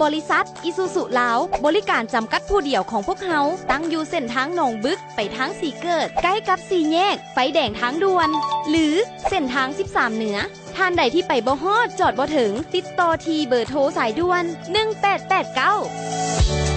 ບໍລິສັດ ອີຊູຊູ ລາວ ບໍລິການຈຳກັດຜູ້ດຽວຂອງພວກເຮົາ ຕັ້ງຢູ່ເສັ້ນທາງໜອງບຶກ ໄປທາງສີເກີດ ໃກ້ກັບສີ່ແຍກໄຟແດງທາງດ່ວນ ຫຼື ເສັ້ນທາງສິບສາມເໜືອ. ທ່ານໃດທີ່ໄປບໍ່ຮອດ ຈອດບໍ່ເຖິງ ຕິດຕໍ່ທີ່ເບີໂທສາຍດ່ວນ ໜຶ່ງແປດແປດເກົ້າ.